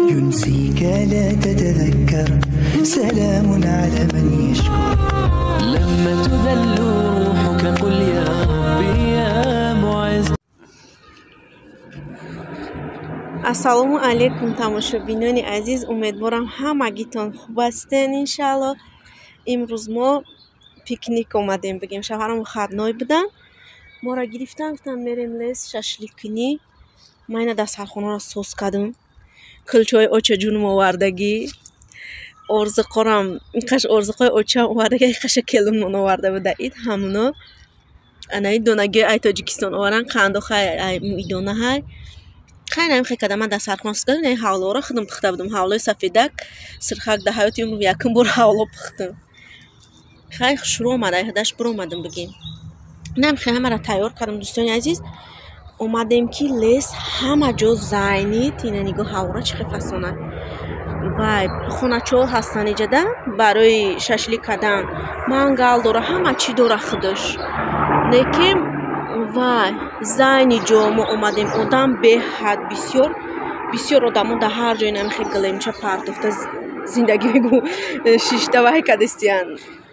ينسيك لا تتذكر سلام على من يشكر لما تذل روحك قل يا ربي يا معز. Ассалому алайкум, тамошобинони азиз, умедворам ҳамагитон хуб ҳастен, иншаалло. Имрӯз мо пикник омадем, бигем, шавҳарам выходной будан, моро гирифтан, гуфтан мерем лес шашлик кунӣ. Ман ина дастархонаро соз кардам, кулчаҳои очаҷунам овардагӣ, орзуқорам инқаш орзуқои очаам овардагӣ, инқаша келунмон оварда буда. Ид ҳамуно анаи донагиҳои ай Тоҷикистон оваран, қандохай ай идонаҳай. Хай намихе када ман дастархон соз кардам, ин ҳавлоро худам пухта будам, ҳавлои сафедак, сирхак, дар ҳаёти умрам якум бор ҳавло пухтам. Хай хушрӯ омад, ай ҳадаш биромадам, бигем. Намихе ҳамаро тайёр кардам, дӯстони азиз. Омадем ки лес ҳама ҷо зайнид, ина нигоҳ, ҳавора чӣ хел фасона. Вай хоначаҳо ҳастанд иҷада барои шашлик кардан, мангал дора, ҳама чӣ дора худаш. Лекин вай зайни ҷо мо омадем, одам беҳад бисёр, бисёр одамо дар ҳар ҷое намихе гилемча партофта зиндагӣ мегӯ шишта вай кадестиян,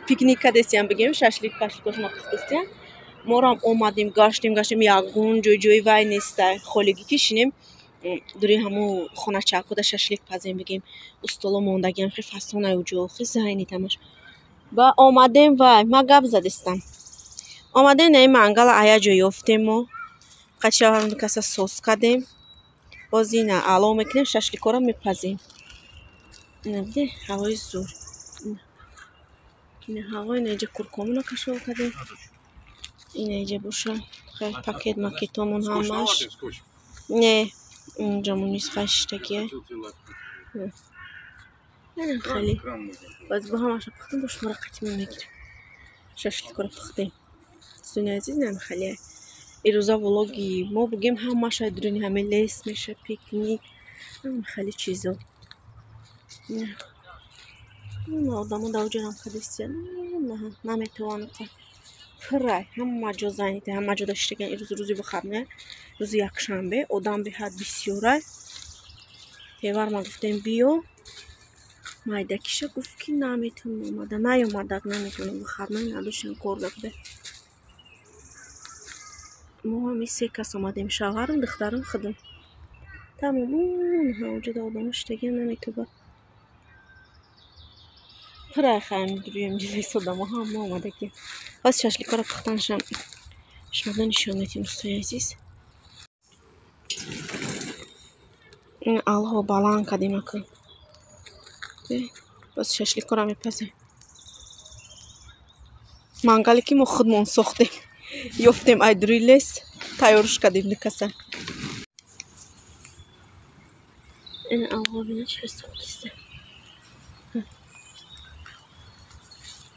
пикник кадестиян, бигем, шашлик пашликошона пухтестиян. Морам омадем, гаштем, гаштем, ягон ҷой ҷои вай неста, холигӣ ки шинем дури ҳамун хоначакода шашлик пазем, бигем, устоло мондагиам хе фасонай уҷо, хе зайни тамаш. Ба омадем, вай ма гап задистам. Омадем наи мангала ая ҷо ёфтем мо. Қачи каса соз кардем. Боз ина алов мекунем, шашликоро мепазем. Ина биде ҳавои зур. Ина ҳавои ина иҷа куркомуно кашол кардем. Ина иҷа боша хай пакет макетомон ҳамаш. Не, унҷамон низ хай шиштагия. Ина хеле. Боз бо ҳамаша пухтем, бо шуморо қатимон мегирем. Шашликоро пухтем. Дӯстони азиз, нам хеле. Ирӯза влоги мо бугем ҳамаша дуруни ҳаме лес меша, пикник, ҳама хеле чизо. Одамо дар уҷарам кадистиян, наметавонам пуррай, ҳама ҷо зайните, ҳама ҷо даштаган. Ирӯз рӯзи выходной, рӯзи якшанбе, одам беҳад бисёрай. Певар ма гуфтем биё, майдакиша гуфт ки наметавонам омада, наёмадак, наметавонам, выходной надоштам, кор дабуда. Мо ҳами се кас омадем, шавҳарам, духтарам, худам. Тамом, ҳамаҷода одамо шиштагиан, наметоба. Пурай хаем дуруем ҷилис одамо ҳама омадаги. Боз шашликоро пухтанашам шумода нишон медиҳем, дӯстони азиз. Ин алҳо баланд кардем ака. Боз шашликоро мепазем. Мангале ки мо худмон сохтем, ёфтем ай дуруи лес, тайёрш кардем дукаса. Ин алҳо бина чӣ хел сохтиста.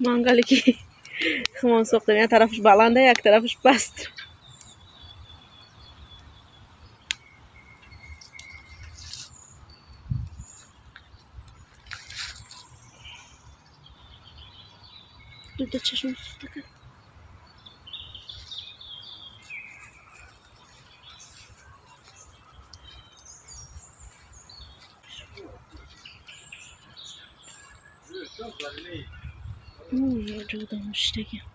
Мангале ки худмон сохтем, як тарафаш баланда, як тарафаш паст. Дута чашмам сӯхта кард. Ҷо шиштагиам.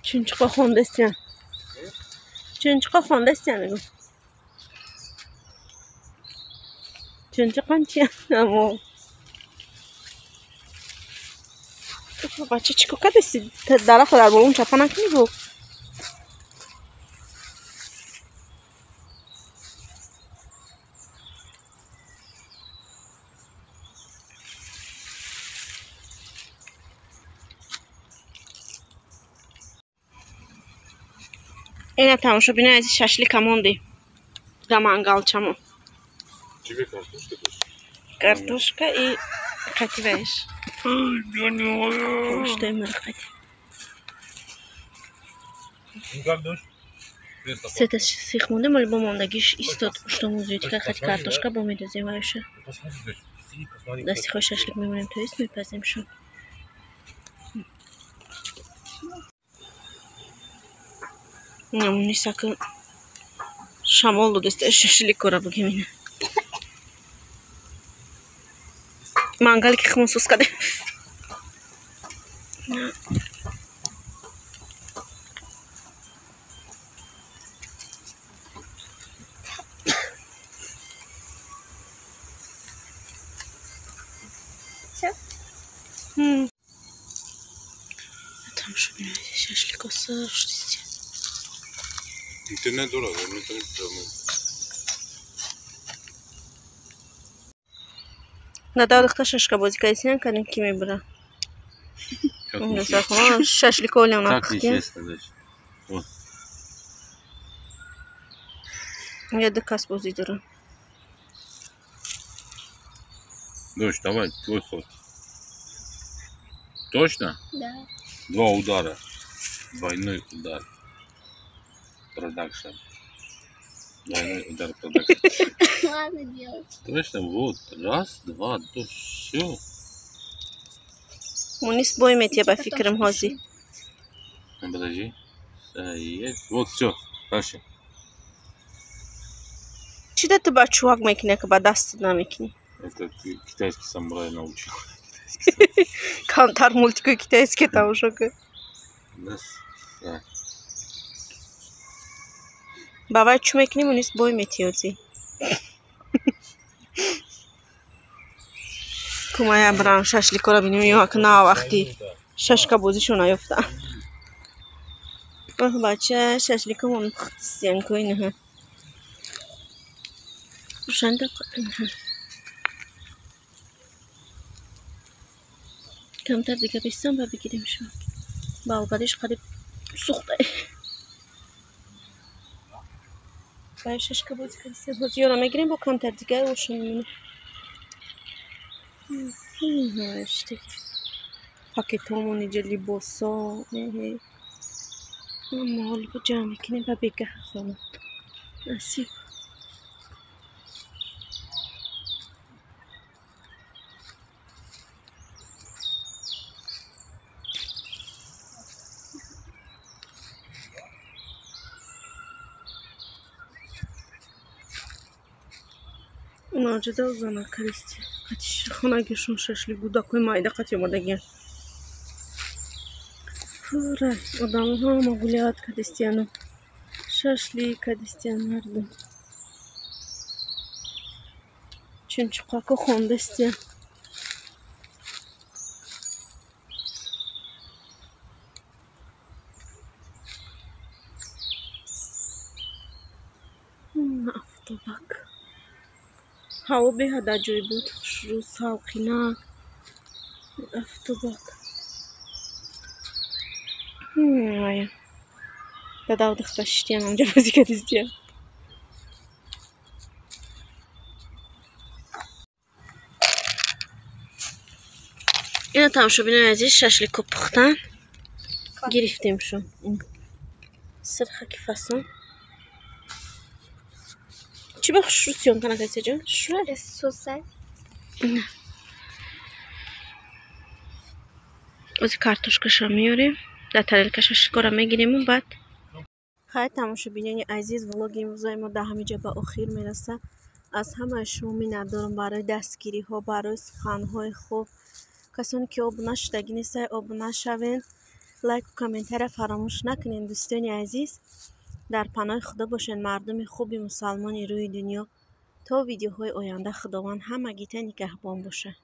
Чунчуқо хондастиян. Чунчуқо хондастиян мегӯ. Чунчуқон чиян? Амо. Бача чӣ кор кардасти? Дарахтро дар болон чапа накунӣ бо. Ина тамошобинои азиз, шашлика монди да мангалчамо. Картошка и қативаеш. Гӯштаи мурғ қати. Сета сих мондем, вале бо мондагиш истод гӯштомон зиёд кард, қати картошка бо медозем вайша. Дасти хои шашлик мемонем, то есть мепазем шо. Мунисака шамол додеста шашликора бигем ина. Мангали ки хмон сус кардем. Там шашлико сыр. Интернет дорого, интернет дорого. На шашка бозӣ кардисиян кардем ки мебура. Шашлико олям Так нечестно, значит. Вот. Я ду кас бозӣ дорам. Дочь, давай, твой ход. Точно? Да. Два удара. Двойной удар. Продакшн. Двойной удар продакшн. Ладно делать. Точно, вот. Раз, два, то все. Мунис бой метия ба фикрам ҳози. Подожди. Вот все. Дальше. Чи да ты ба чувак мекунӣ, ки ба дастат намекунӣ? Это ты китайский самурай научил. Камтар мультикои китайский тамошо кун. Бабай чӯ мекунӣ, Мунис бой метиёзӣ. Кумая брам шашликора бинем, ё ак на вақти шашка бозишо наёфта. Оҳ бача, шашликомон пухтисиян ку инаҳа. Рӯшанда инаҳа. Камтар дига бистам ба бигирем шо. Балғариш қариб сӯхта. Бай шашка бозӣ кардисиян. Ҳозир ёра мегирем бо камтар дига ошон мемонем. Пакетҳомон иҷа либосо. Молбо ҷамъ мекунем ба бегаҳ хона. Насиб. Мавҷуда зана каристи. Қатиш хонагишон шашли гудакои майда қати омадагиан. Пура одамо ҳама гулят кадистияну. Шашли кадистиян мардум. Чунчуқако хондастиян. Автобак. Ҳаво беҳад аҷоиб буд, хушрӯ, салқинак. Автобак. Ая. Дадав духта шиштиян, ҳамҷа бозӣ кардистиян. Ина тамошобинои азиз, шашлико пухтан. Гирифтем шо. Сирхаки фасон. Чӣ ба хушрӯ съёмка накардӣ, ҷон? Шура? Сусай. Ози картошкаша меорем, дар тарелка шашликора мегириму баъд. Хайр, тамошобинони азиз, влоги имрӯзаи мо дар ҳамин ҷо ба охир мерасад. Аз ҳамаи шумо миннатдорам барои дастгириҳо, барои суханҳои хуб. Касоне ки обуна шудагӣ нестанд, обуна шавен. Лайку комментария фаромӯш накунед, дӯстони азиз. Дар паноҳи Худо бошед, мардуми хуби мусалмони рӯи дунё. То видеоҳои оянда Худованд ҳамагита нигаҳбон бошад.